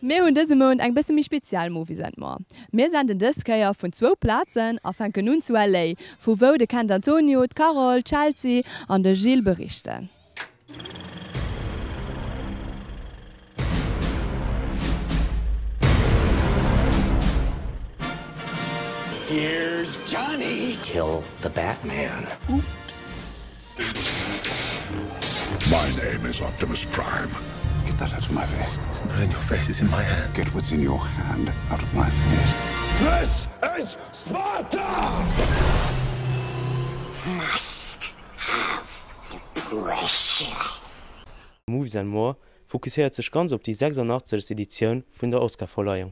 Mir hunn dëse Mount eng bësse méi speziell Movies and More. Mir senden dës Kéier vun zwou Plazen a fänken un zu LA, vu wou de Kent Antonio, d'Carole, d'Chelsea an de Gilles berichten. Here's Johnny! Kill the Batman. My name is Optimus Prime. Get that out of my face. It's not in your face, it's in my hand. Get what's in your hand out of my face. This is Sparta! Must have the precious. Movies and More fokusséiert sech ganz op déi 86. Editioun vun der Oscarverleihung.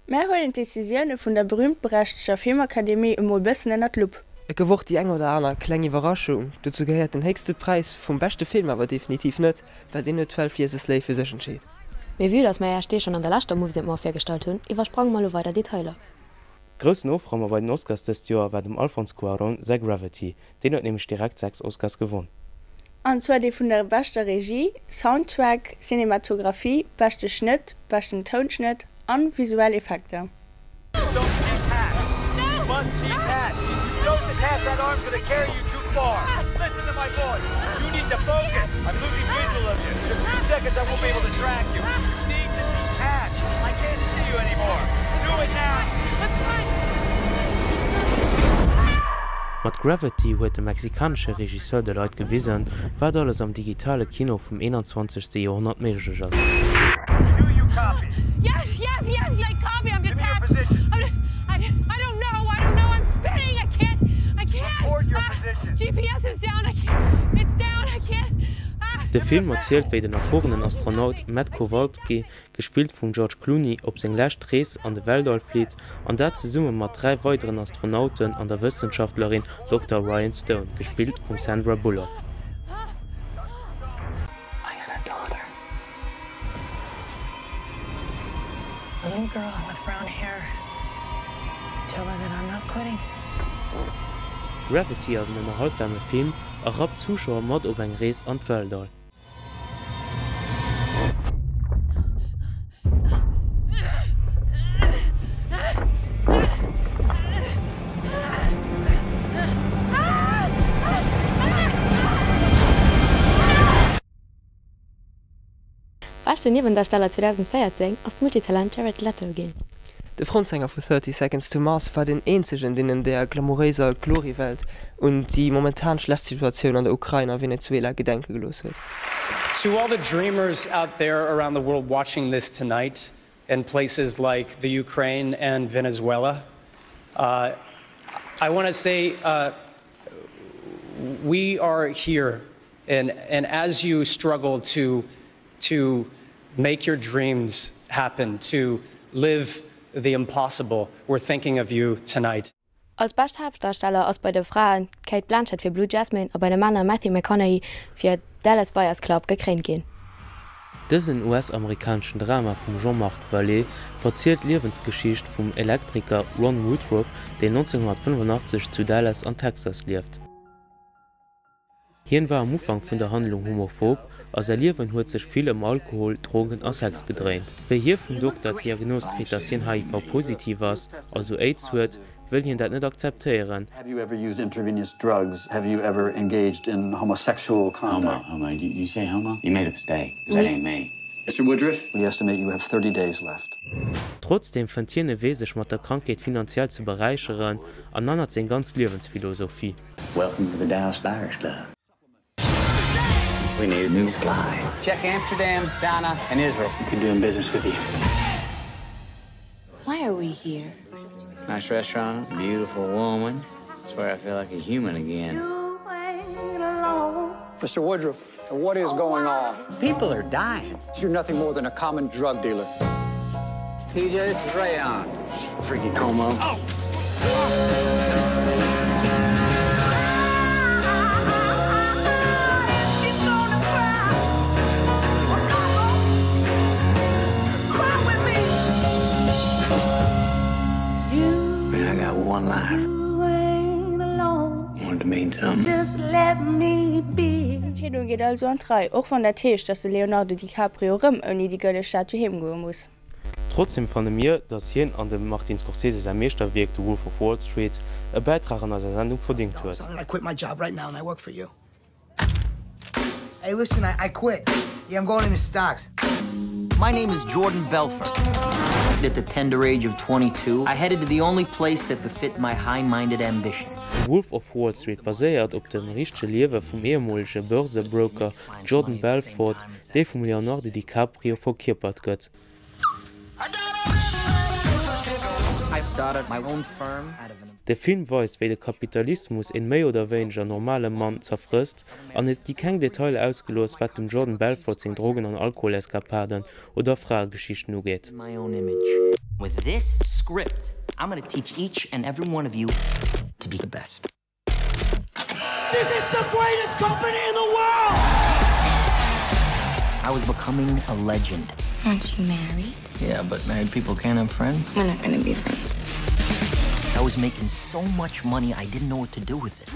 Mär huelen d'Decisioune vun der berühmt-berechteger Filmakademie emol bëssen ënner d'Lupp. Et gouf och déi eng oder aner kleng Iwwerraschung. Dozou gehéiert den héchste Präis vum beschte Film awer definitiv net, well deen huet 12 Years a Slave fir sech entscheet. Mee vue dass mer Äech dee schonn an der leschter Movies and More virgestallt hunn, iwwersprange mer elo weider Detailer. Groussen Ofraumer bei den Oscars dëst Joer war dem Alfonso Cuarón säi Gravity. Deen huet nämlech direkt 6 Oscars gewonn. An zwar dee vun der beschter Regie, Soundtrack, Cinematographie, beschte Schnëtt, beschten Tounschnëtt an visuell Effekter. Mat Gravity huet de mexikanesche Regisseur de Leit gewisen, wat alles am digitale Kino vum 21. Joerhonnert méiglech ass. De Film erzielt wéi den erfuerenen Astronaut Matt Kowalsky gespillt vum George Clooney, op seng lescht Rees an de Weltall flitt, an dat zesumme mat 3 weideren Astronauten an der Wëssenschaftlerin Dokter Ryan Stone, gespillt vum Sandra Bullock. I had a daughter. A little girl with brown hair. Tell her that I'm not quitting. Gravity ass en ënnerhaltsame Film a rappt d'Zuschauer mat op eng Rees an d'Weltall. Beschten Niewendarsteller 2014 ass d'Multitalent Jared Leto ginn. De Frontsänger vu 30 Seconds to Mars war deen eenzegen, deen an der glamouréiser Gloriewelt un déi momentan schlecht Situatioun an der Ukrain a Venezuela gedenke gelooss huet. To all the dreamers out there around the world watching this tonight in places like the Ukraine and Venezuela, uh, I want to say uh, we are here and, and as you struggle to, to make your dreams happen, to live the impossible, we're thinking of you tonight. Als bescht Haaptdarsteller ass bei de Fraen d'Cate Blanchett fir Blue Jasmine a bei de Männer Matthew McConaughey fir Dallas Buyers Club gekréint ginn. Dësen US-amerikaneschen Drama vum Jean-Marc Vallée verzielt d'Liewensgeschicht vum Elektriker Ron Woodroof, deen 1985 zu Dallas an Texas lieft. Hien war am Ufank vun der Handlung homophob a säi Liewen huet sech vill ëm Alkohol, Drogen a Sex gedréint. Wéi hie vum Dokter d'Diagnos kritt, dass hien HIV-positiv ass, also Aids huet, wëll hien dat net akzeptéieren. Have you ever used intravenous drugs? Have you ever engaged in homosexual conduct? Homo, homo, did you say homo? You made a mistake, 'cause that ain't me. Mister Woodruff, we estimate you have 30 days left. Trotzdeem fënnt hien e Wee sech mat der Krankheet finanziell ze beräicheren an ännert seng ganz Liewensphilosophie. Welcome to the Dallas Buyers Club. We need a new supply. Check Amsterdam, China and Israel. Good doing business with you. Why are we here? Nice restaurant, beautiful woman. Swear I feel like a human again. Mr. Woodruff, what is going on? People are dying. You're nothing more than a common drug dealer. TJ, this is Rayon. Freaking homo. Oh. Man, I got one life. Want to mean something. D'Entscheedung geet also an d'Rei, och wann dat heescht, datt de Leonardo DiCaprio rëm ouni déi gëlle Statue heem goe muss. Trotzdem fanne mir, datt hien an dem Martin Scorsese säi Meeschterwierk The Wolf of Wall Street e Bäitrag an eiser Sendung verdéngt huet. I quit my job right now and I work for you. Hey, listen, I, I quit. Yeah, I'm going into stocks. My name is Jordan Belfort. At the tender age of 22, I headed to the only place that befit my high-minded ambitions. The Wolf of Wall Street baséiert op dem richtege Liewe vum ehemolege Börsebroker Jordan Belfort, dee vum Leonardo DiCaprio verkierpert gëtt. De Film weist, wéi de Kapitalismus een méi oder wéineger normale Mann zerfrësst, an et gi keng Detailer ausgelooss, wat dem Jordan Belfort seng Drogen an Alkoholeskapaden oder Fraegeschichten ugeet. This is the greatest company in the world! I was becoming a legend. Aren't you married? Yeah, but married people can't have friends. We're not gonna be friends. I was making so much money I didn't know what to do with it.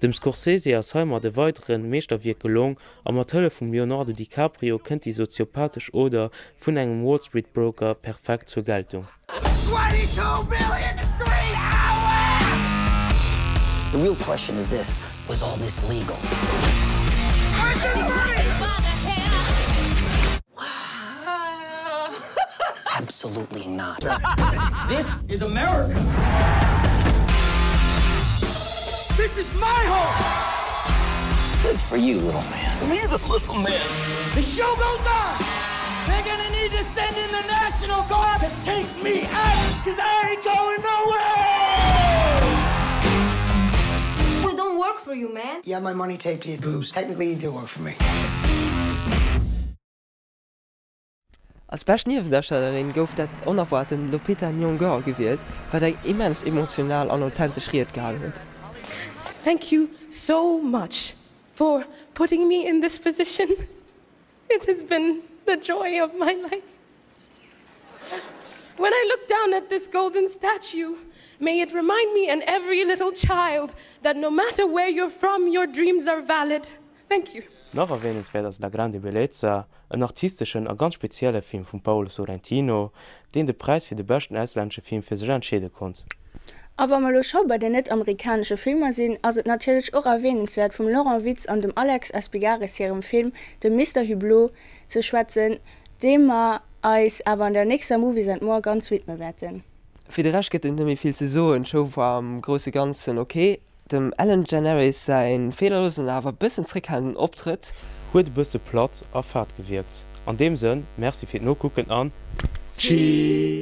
Dem Scorsese ass heimat e weideren Meeschterwierk gelong a mat Hëllef vum Leonardo DiCaprio kënnt déi soziopathesch Oder vun engem Wall Street Broker perfekt zur Geltung. 22 billion in 3 hours! The real question is this, was all this legal? Absolutely not. This is America! This is my home! Good for you, little man. Me the little man. The show goes on! They're gonna need to send in the National Guard to take me out, cause I ain't going nowhere! We don't work for you, man. You have my money taped to your boobs. Technically, you do work for me. Als bescht Niewendarstellerin gouf dat onerwaarten Lupita Nyong'o gewielt, wat eng immens emotional an authentesch Ried gehalen huet. Thank you so much for putting me in this position. It has been the joy of my life. When I look down at this golden statue, may it remind me and every little child that no matter where you're from, your dreams are valid. Thank you. Nach erwähnenswäert ass La Grande Bellezza, en artisteschen a ganz spezielle Film vum Paolo Sorrentino, deen de Präis fir de beschten auslännesche Film fir sech entscheede konnt. A wa mer lo scho bei den net-amerikanesche Filmer sinn, ass et natierlech och erwähnenswäert vum Laurent Witz an dem Alex Espigares hirem Film dem Mister Hublot ze schwätzen, deem mer eis awer an der nächster Movies and More ganz widme wäerten. Fir de Rescht gëtt et net méi vill ze soen, d'Show war am grousse Ganzen ok. Dem Ellen DeGeneres säin feelerlosen awer bëssen zréckhalenden Optrëtt. Huet e bësse platt a fad gewierkt. An deem Sënn, Merci fir d'Nokucken an Tschüss!